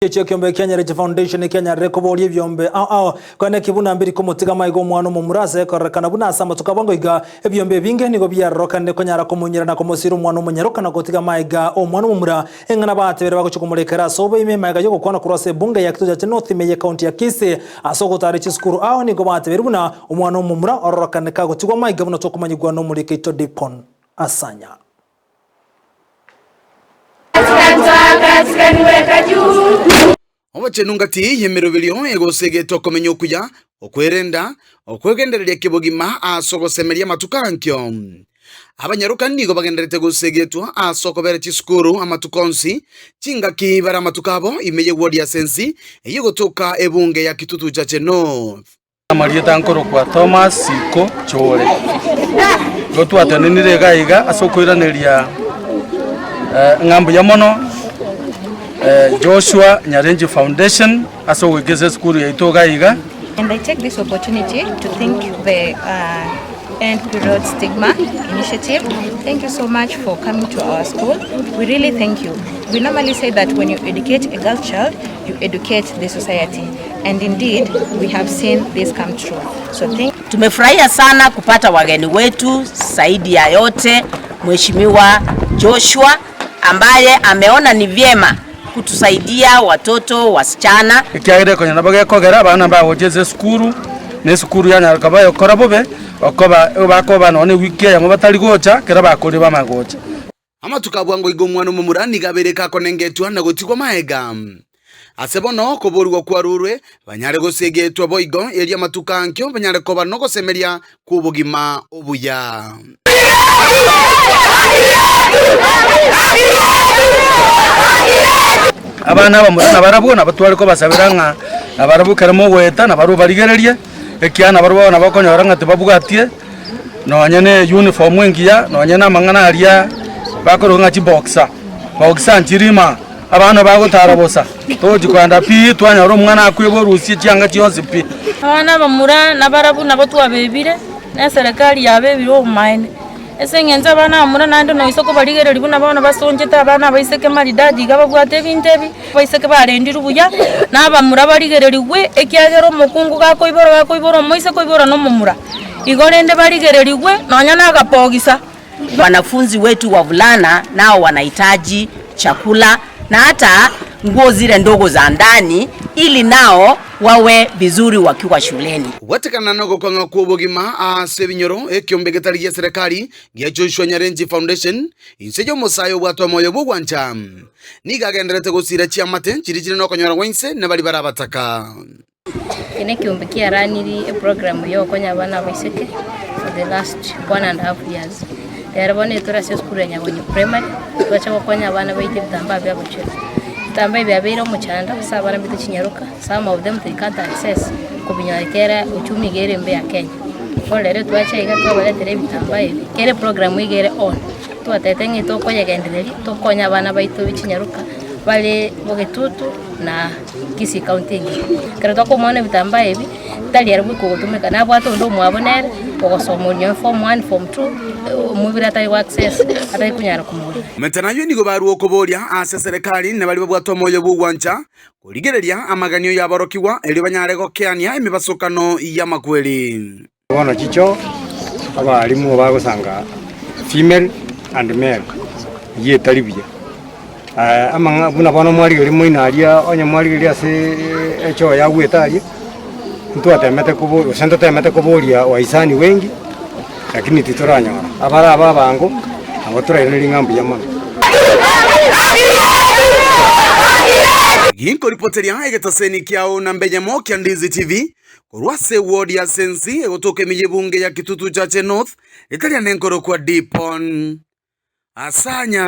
Echio ekiombe kia Nyareche Foundation ekianyarire koboria ebiombe ao ao koeneki buna mbiri komotiga maiga omwana omomura ase ekororekana buna ase amatuko abongo iga ebiombe ebinge nigo biarorokanire konyara komonyera na komosira omwana omonyaroka na gotiga maiga omwana omomura eng'ana batebire bagochia komorekera ase oboime maiga yogokwana korwa ase ebunge ya Kitutu Chache North ime ye county ya Kisii ase ogotara chisukuru ao nigo batebire buna omwana omomura ororokanire kagotigwa maiga buna tokomanyigwa nomoriki oito Dipon Asanya. Obochenu ngati y'emeroberio egosegetwa okomenya okuya, okwerenda, okwegendereria kebogima ase ogosemeria amatuko ankio. Abanyaroka nigo bagendererete gosegetwa ase okobera chisukuru amatuko onsi, chingaki bare amatuko abo ime y'ewodi ya Sensi eyio egotoka ebunge ya Kitutu Chache North. Amarieta nkorokwa Thomas Siko Chore. Igo twatenenire iga iga ase okoiraneria ng'a mbuya mono Joshua Nyarenji Foundation ase ogoika ase esukuru yaito iga iga. And I take this opportunity to thank the End Period Stigma Initiative. Thank you so much for coming to our school. We really thank you. We normally say that when you educate a girl child, you educate the society. And indeed, we have seen this come true. So thank Tumefurahia sana kupata wageni wetu, zaidi ya yote Mheshimiwa Joshua ambaye ameona ni vyema kutusaidia watoto wasichana. Ekiagera konya nabo gekogera abana mbagocha ase esukuru, na esukuru yanyara koba egokora bobe, okoba bakoba nonya na ewiki eyemo batari gocha, ekero bakorire bamanye gocha. Amatuko a bwango iga omwana omomura nigo abeire kakonengetwa na gotigwa maega. Ase bono okoboorigwa kwarurwe, banyare gosegetwa boigo, erio amatuko ankio banyare koba nogosemeria kw'obogima obuya. Abana abamura nabarabwo nabo tware kobasabera ng'a nabarabwo ekero mogoeta nabarabwo barigererie, ekiagera nabarabwo bono bakonyora ng'a tibabwatie. Nonye ne uniform engiya, nonye na amang'ana aria bakoroka ng'a chiboxer, boxer nchirima, abana bagotara bosa, togochi kogenda pi twanyora omwana akweba orusie chianga chionsi pi. Abana abamura nabarabwo nabo twabebire, na eserekari yabebire obomaene, ase eng'encho abana abamura naende noisa kobarigereria buna bono basonchete abana abaiseke maridadi iga babwate ebinto ebi, abaiseke barendirwe buya, na abamura barigererigwe, ekiagera omokungu gakoibora gakoibora omoiseke oibora na omomura. Igo rende barigererigwe nonya nagapogisa. Wanafunzi wetu wavulana nao wanahitaji chakula na hata nguo zile ndogo za ndani ili nao wawe vizuri wakiwa shuleni. Kobwatekana nogokong'a kw'obogima ase ebinyoro, ekiombe getari gia serikali gia Joshua Nyarenji Foundation, inse y'omosae obwate omoyo bw'ogwancha, nigo agendererete gosiira chiamate chiria chire nokonyora gwa inse na baria bare abataka. Eke nekeombe kiaranirie eprogram yogokonya abana abaiseke for the last one and half years. Rero bono etore ase esukuru ya Nyagonye Primary, twacha gokonya abana baito ebitambaa bia gochora. Ebitambaa ebi biabeire omochando ase abana baito chinyaroka, some of them they can't access kobinyora kera uchumi iga ere embe ya Kenya. Bono rero twacha iga twabaretera ebitambaa ebi, kera eprogram iga ere on, twatebete ng'a tokoyegendereria tokonye abana baito be chinyaroka bare bogetutu na. Kisii County engima. Ekero twakomwana ebitambaa ebi, tari ere bweka ogotumeka, nabwate onde omwabo nere, ogosoma oria nonye form one, form two, omobere atari go access, atari konyara komorera. Omete nayio nigo barua okoboria ase serikali na baria babwate omoyo bw'ogwancha korigereria amaganio y'aborokigwa erio banyare gokeania emebasokano y'amakweri. Bono chicho abalimu bagosanga female and male, eyio etari buya. Amang'a buna bono mwarigereria moino aria onye mwarigereria ase echoo yagwete aria, ntwatemete kobo gose ntotemete koboria wahisani wengi, lakini titoranyora. Abare aba abango, nabo torairanerie ng'a mbuya mono. Ginkoripoteria egetaseni kiao na mbenyemo kia Ndizi TV, Korwa ase ewodi ya Sensi egotoka ime y'ebunge ya Kitutu Chache North, ekaria nenkorokwa Dipon Asanya.